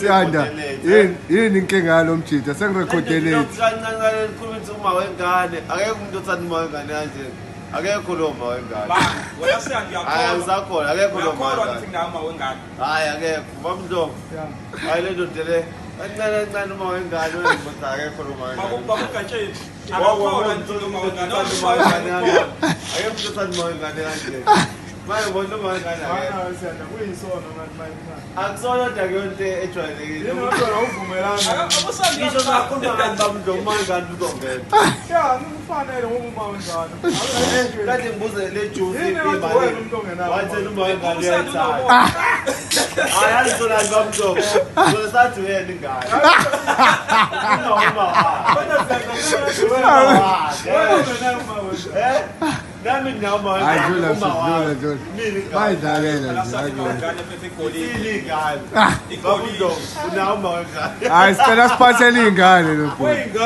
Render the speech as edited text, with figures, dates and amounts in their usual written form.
Siyanda, yini inkinga yalo mjita? Sengirekhodelile. Kancane khuluma ukuthi uma wengane, akekho umuntu othanda uma wengane kanje. Akekho lo ma wengane. Wena Siyanda Hayi, uyakholwa. usakhona, akekho lo ma Uyakholwa wengane. ukuthi nginawo uma wengane. Hayi, akekho. Bamdlomo. Hayi, le ndoda le. Kancane kancane uma wengane, wena ndoda, akekho lo ma wengane. Bakugatsheni. Akakholwa ukuthi uma wengane. Uma wengane ukhona. Akekho umuntu othanda uma wengane kanje. Manje ubona uma wengane akekho. Siyanda kuyisono ngathi mayimthanda. Akusona kodwa kuyonto ejwayelekile. Yini kodwa awuvumelani? Abusandi Ngisho ngakhuluma ngani bamdlomo, uma wengane uzongena. Ya, ngikufanele ngoba uma wengane. Kade ngibuze le juice Yini ngathi wena umuntu ongenawo? Wathena uma wengane Usanda uyayithanda. unomona. Hayi, alizolani bamdlomo. Zona sathi uyena ingane. Uma uma wakhe. Wena Siyanda, Uma wakhe. wena ungenawo uma wengane. Eh? Nami nginawo uma Hayi, wengane. dlula, Uma dlula, wakhe. dlula. Mina ingane. Bayidlalela nje. Usanda uma Hayi. wengane phethe igolide. Yini ingane? Igolide. Bamdlomo, unawo uma wengane. Hayi, sicela siphathele iy'ngane lo bhuti.